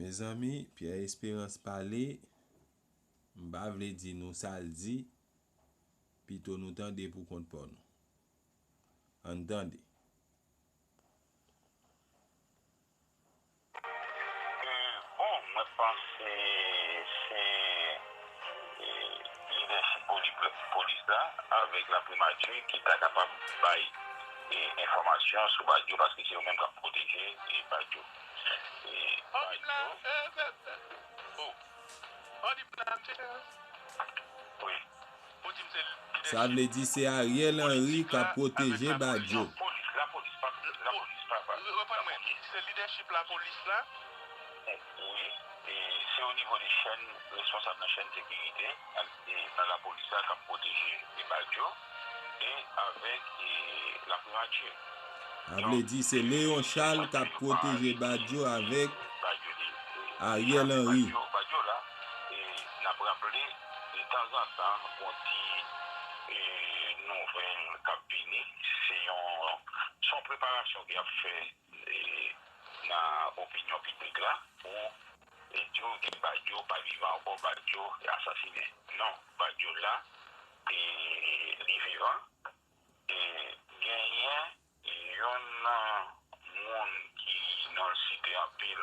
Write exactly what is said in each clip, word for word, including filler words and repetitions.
Mezanmi, Pierre Espérance pale, m pa vle di nou sa l di, pito nou tande pou kont pa nou. Ann tande. Bon, mwen panse se lidèchip polis la avèk laprimati ki ta kapab bay enfòmasyon sou Badio, paske se yo menm k ap pwoteje Badio. Badio. Sa vle di se Ariel Henry k ap pwoteje Badio. Reponn mwen, se lidèchip lapolis la? Wi, e se o nivo de chèn responsab nan chèn sekirite nan lapolis la k ap pwoteje Badio e avèk laprimati. Sa vle di se Léon Charles k ap pwoteje Badio avèk Ariel Henry. Badio la, n ap raple, tanzantan, gon ti nouvèl k ap vini, se yon, se yon preparasyon ki ap fè nan opinyon piblik la pou di w ke Badio pa vivan ankò, Badio asasinen. Non, Badio la, li vivan. Genyen youn nan moun ki non l site anpil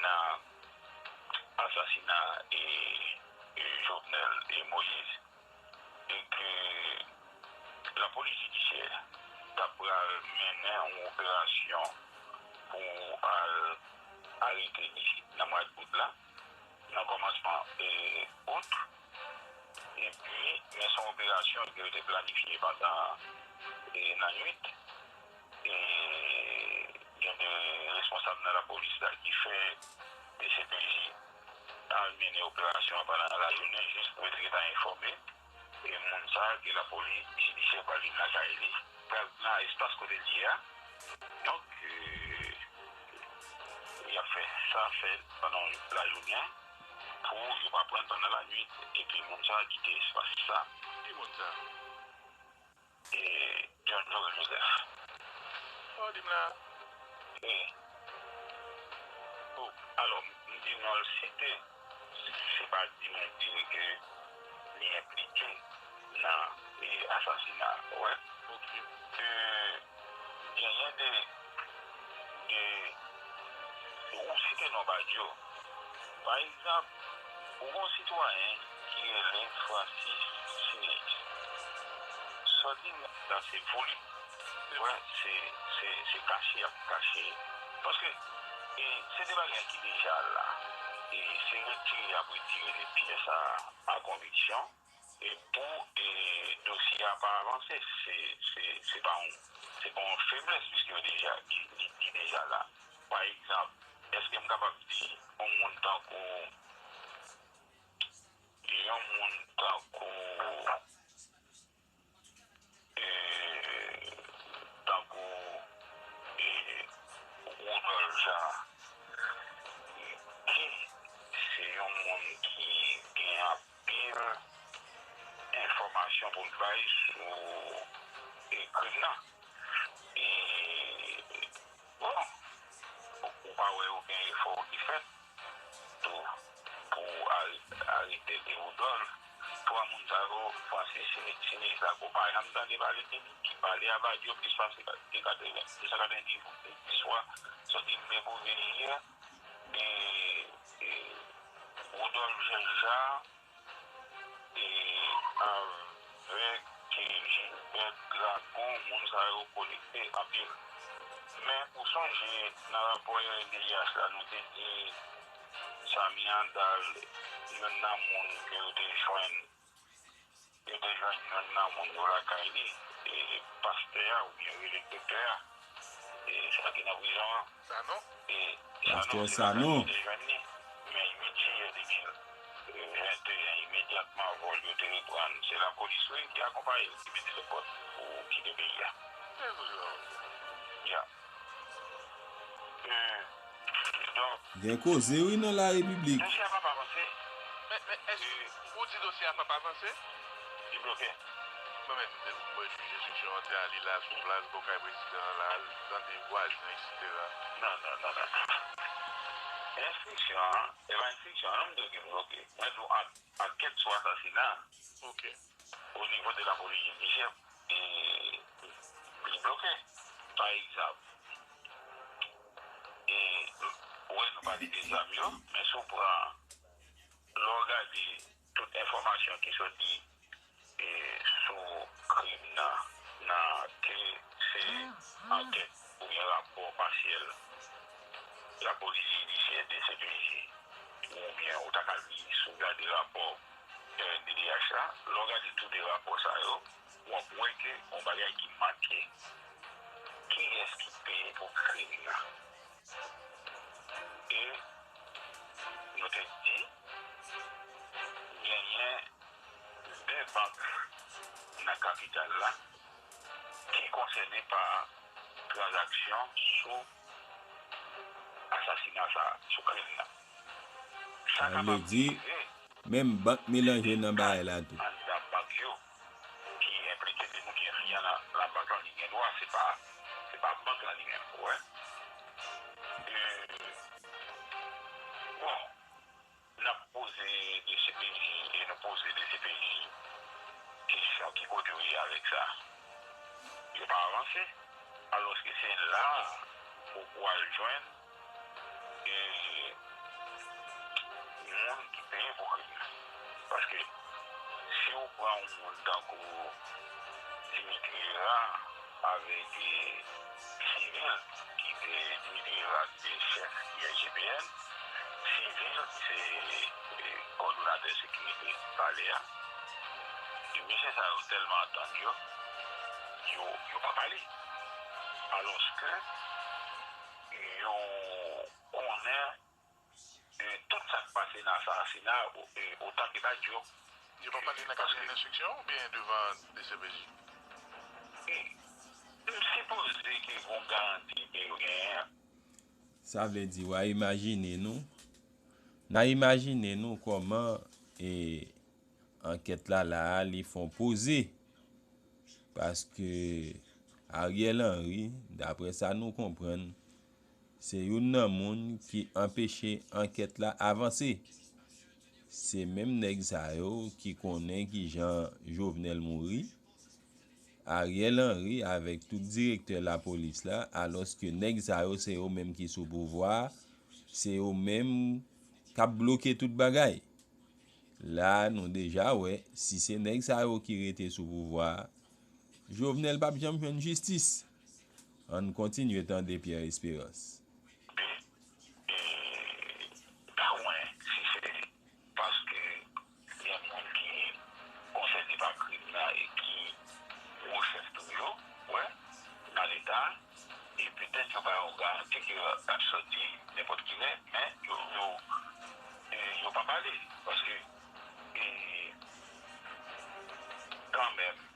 nan asasina Jovenel Moïse, e ke lapolis jidisyè ta pral mennen yon operasyon pou al arete li nan mwa d out la, nan kòmansman out, epi men se yon operasyon ke yo te planifye pandan lannwit. Gen de responsab nan lapolis la ki fè D C P J al mennen operasyon an pandan lajounen jis pou yo te gentan enfòme moun sa a ke lapolis jidisyè pral vin lakay li, pral nan espas kote l ye a. Donk, y ap fè sa fè pandan lajounen pou yo pa pran l pandan lannwit epi moun sa a kite espas sa. Ki moun sa? John Joel Joseph. Sa w di m la? Wi. Bon, alò, m di non l site, se pa di mwen di ke li enplike nan asasina a, ou wè. Genyen de, de, ou site non Badio. Pa egzanp, ou gen yon sitwayen ki rele Francis Sineix. Sa w di m la se voli. Wè, se, se, se kache y ap kache. Paske se de bagay ki deja la. Se retire y ap retire de pyès a, a konviksyon. E pou dosye a pa avanse, se, se, se pa yon, se pa yon feblès, piske yo deja, li, li, li deja la. Pa egzanp, èske m kapab di yon moun tankou, yon moun tankou, tankou Rodolphe Jean, ki se yon moun ki gen anpil enfòmasyon pou l bay sou krim nan. E, bon, ou pa wè okenn efò ki fèt tou pou arete Dewoudòl. Twa moun sa yo, Francis Sineix la, ou pa janm tande pale de li, ki pale a Badio plis pase de katreven, de san katrevendiz fwa, soti men pou vini yè, e, e, Rodolphe Jean Richard, e avèk Gilbert Dragon, moun sa yo konekte anpil. Men ou sonje nan rapò R N D D H la, nou te di Samy Handal, youn nan moun ke yo te jwenn, yo te jwenn youn nan moun yo lakay li, e pastè a, oubyen yo rele doktè a, e sa ki nan prizon an. Sanon? E Sanon, se lakay li yo te jwenn li. Men uit jiyè de mil venteyen, imedyatman vòl yo te reprann, se lapolis wi ki akonpaye l, ki mete l pòt pou kite peyi a. Ya. E, donk, Gen koze wi nan la repiblik. Dosye a p ap avanse. Men, men èske ou di dosye a p ap avanse? Li bloke. Mwen menm, depi mwen jwenn enstriksyon an te ale la sou plas, bò kay prezidan an la, al tande vwazen, etsetera. Non, non, non, non. Enstriksyon an, e pa enstriksyon an, non, m di w ki bloke. Mwen di w an-, ankèt sou asasina. Ok. O nivo de la polis jidisyè, e, li bloke. Pa egzanp, e, ou wè nou pale de zam yo, men si w pran, lè w gade tout enfòmasyon ki soti, e, sou krim nan, nan ke se ankèt oubyen rapò pasyèl lapolis jidisyè, D C P J, oubyen ou ta ka li si w gade rapò R N D D H la, lè w gade tou de rapò sa yo, w ap wè ke yon bagay ki manke. Kiyès ki peye pou krim nan? E nou te di, genyen de bank nan kapital la ki konsène pa tranzaksyon sou asasina sa a, sou krim nan. Sa kapab rive. Menm bank melanje nan bagay la tou. Anndan bank yo ki enplike, se moun ki enfliyan nan, nan bank lan, li gen dwa, se pa, se pa bank lan li menm, ou wè. E, bon, n ap poze D C P J e nou poze D C P J kesyon ki kote yo ye avèk sa. Yo pa avanse. Alòske se la ou pral jwenn, e, moun ki peye pou krim nan. Paske si w pran yon moun tankou Dimitri Hérard avèk, e, Civil, ki te Dimitri Hérard, ki te chèf I S G P N, Civil, ki se, e, kòdonatè sekirite palè a, e mesye sa yo tèlman antann yo, yo, yo pa pale. Alòske yo konnen, e, tout sa k pase nan asasina, o, e, otan ke Badio. Yo pa pale nan kabinè lenstriksyon oubyen devan D C P J? E, m sipoze ke gon garanti ke yo genyen. Sa vle di, w a imajine nou, n a imajine nou kòman, e, ankèt la la a, li fè yon poze. Paske Ariel Henry, daprè sa nou konprann, se youn nan moun ki anpeche ankèt la avanse. Se menm nèg sa yo ki konnen kijan Jovenel mouri. Ariel Henry avèk tout direktè lapolis la, alòske nèg sa yo se yo menm ki sou pouvwa a, se yo menm k ap bloke tout bagay. La a, nou deja wè, si se nèg sa yo ki rete sou pouvwa a, Jovenel p ap janm jwenn jistis. Ann kontinye tande Pierre Espérance. E, pa wè si se paske gen moun ki konsène pa krim nan e ki gwo chèf tou yo, wè, nan Leta, e petèt yo ba yo garanti ke l ap sòti nenpòt kilè, men yo, yo, e yo pa pale, paske, e, kanmenm,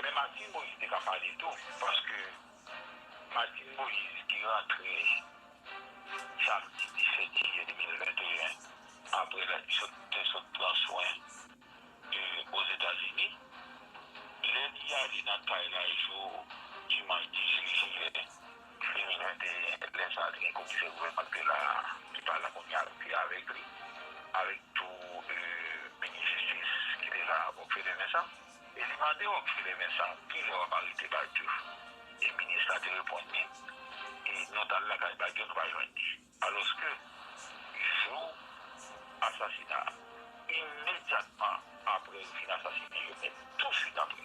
men Martine Moïse te ka pale tou, paske Martine Moïse ki rantre samdi disèt jiyè de mil venteyen, apre l sot, te sot pran swen, e, Ozetazini. Lè li ale nan kay la jou dimanch dizuit jiyè de mil venteyen, lè sa a te gen komisè gouvènman ki te la, ki pa la kounye a, ki avèk li, avèk tou, e, minis jistis ki te la, Rockfeller Vincent. E li mande Rockfeller Vincent, "Kilè w ap arete Badio?" E minis la te reponn li, "E nou t al lakay Badio, nou pa jwenn li." Alòske, jou asasina a, imedyatman apre yo fin asasine yo, men touswit apre,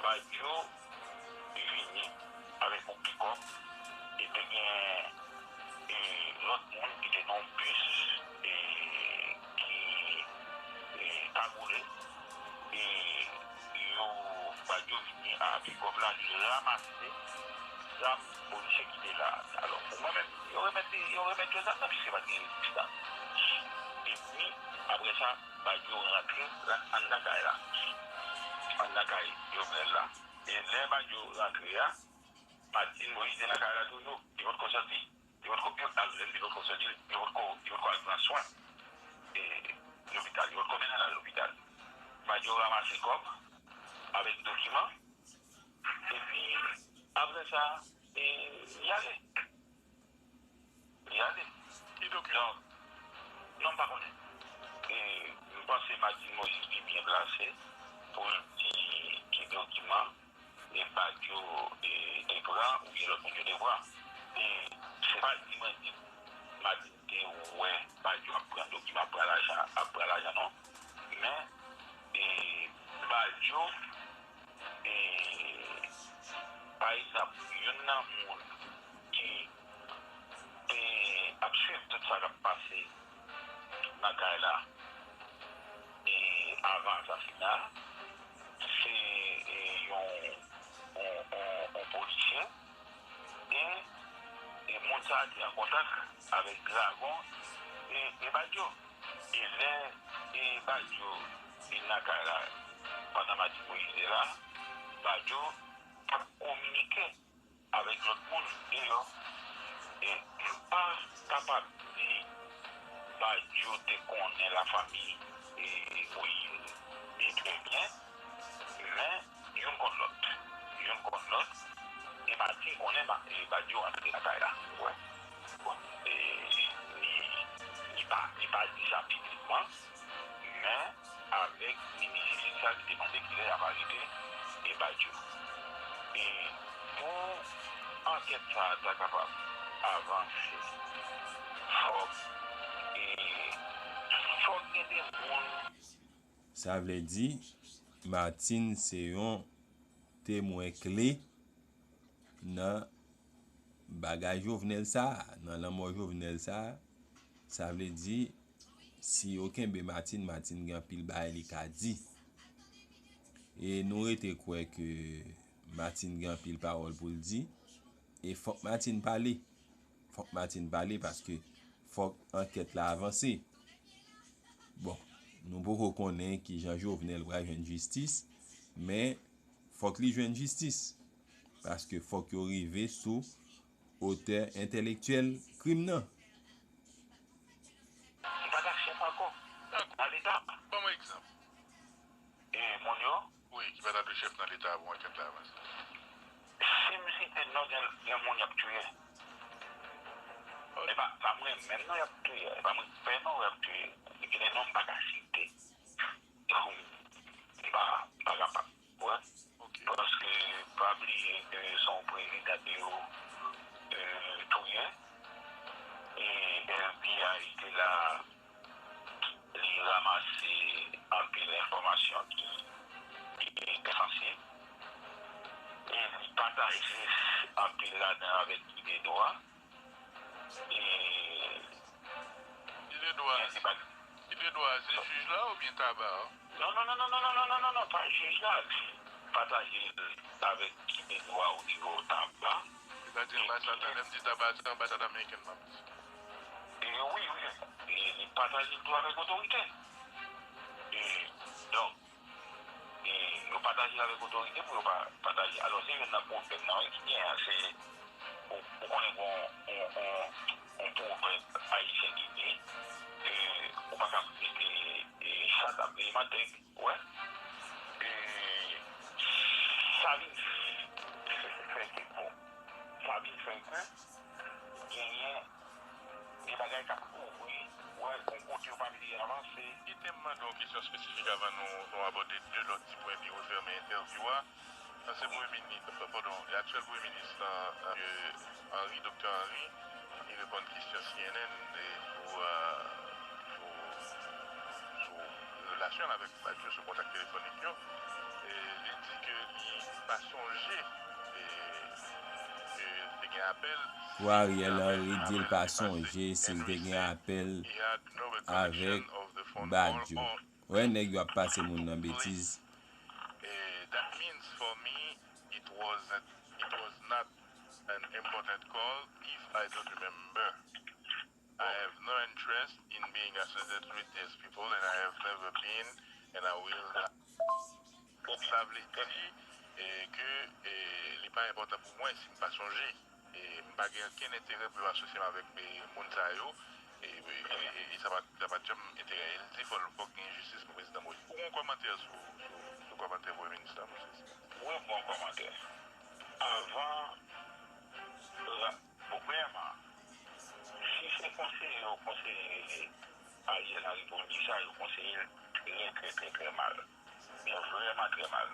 Badio vini avèk yon pikòp, e te gen, e, lòt moun ki te nan yon bis, e, ki, e, kagoule, e, yo, Badio vini a pikòp la, li ranmase zam polisye ki te la a. Alò, pou mwen menm, yo remèt li, yo remèt yo zam nan, piske pa t gen rezistans. Epi, apre sa, Badio rantre la, anndan kay la. Anndan kay Jovenel la. E lè Badio rantre a, Martine Moïse te nan kay la toujou. Li potko sòti. Li potko, yo, al, li potko sòti, li potko, li potko al pran swen, e, lopital. Li potko mennen l al lopital. Badio ranmase kòb avèk dokiman. Epi, apre sa, e, li ale. lòt moun yo te pran. E se pa di mwen di Martine te wè Badio ap pran dokiman, ap pran lajan, ap pran lajan, non. Men, e, Badio, e, pa egzanp, youn nan moun ki te ap swiv tout sa k ap pase nan kay la, e, avan asasina, se, e, yon, yon, yon, yon polisye, e, e moun sa a te an kontak avèk Dragon e, e Badio. E lè, e Badio vin nan kay la, pandan Martine Moïse te la, Badio t ap kominike avèk lòt moun deyò. E m pa kapab di Badio te konnen lafanmi, e, Moïse byen trè byen, men youn konn lòt. Youn konn lòt. E Martine konnen Ma-, e Badio antre nan kay la. Wè. Bon, e, li, li pa, li pa di sa piblikman, men avèk minis jistis la, li te mande kilè y ap arete, e, Badio. E pou ankèt sa a ta kapab avanse, fòk, e, fòk gen de moun. Sa vle di, Martine se yon temwen kle nan bagay Jovenel sa a, nan lanmò Jovenel sa a. Sa vle di, si yo kenbe Martine, Martine gen anpil bagay li ka di. E nou rete kwè ke Martine gen anpil pawòl pou l di. E fòk Martine pale. Fòk Martine pale paske fòk ankèt la avanse. Bon, nou poko konnen kijan Jovenel pral jwenn jistis, men fòk li jwenn jistis. Paske fòk yo rive sou otè entèlektyèl krim nan. Li pa ta chèf ankò nan Leta. Ban mwen egzanp. E moun yo? Wi, ki pa ta dwe chèf nan Leta pou ankèt la avanse. Si m site non, gen, gen moun y ap touye. E pa, pa mwen menm non y ap touye. E pa mwen k fè non y ap touye. Gen de non m pa ka site. M pa, m pa kapab. Wè. Ok. Paske pa bliye ke se yon prezidan ke yo, e, touye. E F B I te la, li ranmase anpil enfòmasyon ki, ki te sansib. E li pataje anpil ladan avèk Ide Dwa. E Ide Dwa, Ide Dwa, se jij la oubyen Taba a? Non, non, non, non, non, non, non, non, non, non, pa jij la. Pataje avèk Ide Dwa o nivo Taba. Sètadi anbasad la, lè m di Taba, se anbasad amerikèn m ap di. E wi, wi. E li pataje l tou avèk otorite. E donk, e yo pataje l avèk otorite pou yo pa pataje. Alò, se youn nan pwoblèm nan, wi, ki genyen an, se, ou, ou konnen gen yon, yon, yon, yon pwovèb ayisyen ki di, e, ou pa ka mete, e, chat ap veye mantèg, ou wè. E, sa vin fè ke, bon, sa vin fè ke genyen de bagay k ap ouvri, wè, yon kote yo pa vle avanse. Kite m mande yon kesyon espesifik avan nou, nou abòde de lòt ti pwen pi refèmen entèvyou a. Ansyen Premye Minis, padon, aktyèl Premye Minis lan, e, Henry, Doktè Henry, li reponn kesyon C N N, e, sou, e, sou, sou relasyon l avèk Badio sou kontak telefonik yo, e, li di ke li pa sonje, e, ke te gen apèl. Pou Ariel Henry di l pa sonje si l te gen apèl avèk Badio. Wè nèg yo ap pase moun nan betiz. E, that means for me, it wasn't, it was not an important call if I don't remember. I have no interest in being associated with these people and I have never been and I will not. Sa vle di, e, ke, e, li pa enpòtan pou mwen si m pa sonje. E, m pa gen okenn enterè pou yo asosye m avèk, e, moun sa yo. E, e, e, e sa pa, sa pa t janm enterè. E l di fò l, fòk gen jistis pou prezidan Moïse. Ou gen yon kòmantè sou, sou, sou kòmantè Premye Minis la, monchè? Wi, m gen yon kòmantè. Avan, la, bon, premyèman, si se konseye yo konseye Ariel Henry pou l di sa, yo konseye l trè, trè, trè, trè mal. Men vrèman trè mal.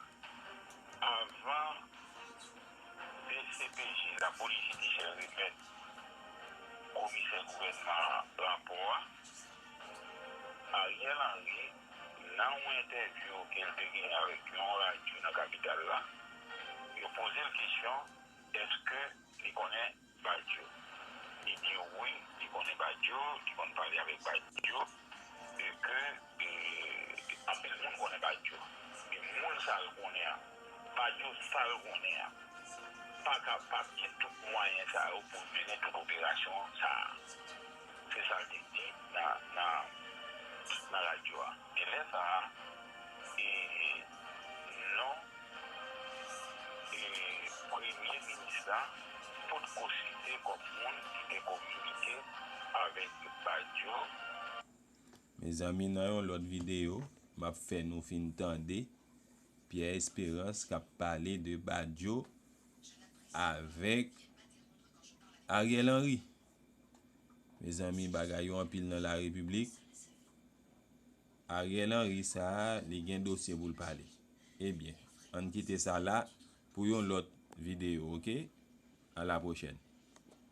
Avan D C P J, Lapolis Jidisyè, remèt komisè gouvènman an rapò a. Ariel Henry, nan yon entèvyou ke l te genyen avèk yon radyo nan kapital la, yo poze l kesyon, èske li konnen Badio? Li di wi, li konnen Badio, li konn pale avèk Badio, e ke, e, anpil moun konnen Badio. E moun sa l konnen an, Badio sa l konnen an, pa ka, p ap gen tout mwayen sa yo pou l mennen tout operasyon sa a. Se sa l te di nan, nan, nan radyo a. E lè sa a, e, non, e, premye minis la potko site kòm moun ki te kominike avèk Badio. Mezanmi, nan yon lòt videyo, m ap fè nou fin tande Pierre Espérance k ap pale de Badio avèk Ariel Henry. Mezanmi, bagay yo anpil nan la repiblik. Ariel Henry sa a, li gen dosye pou l pale. Ebyen, ann kite sa la pou yon lòt videyo, oke? A la pwochèn.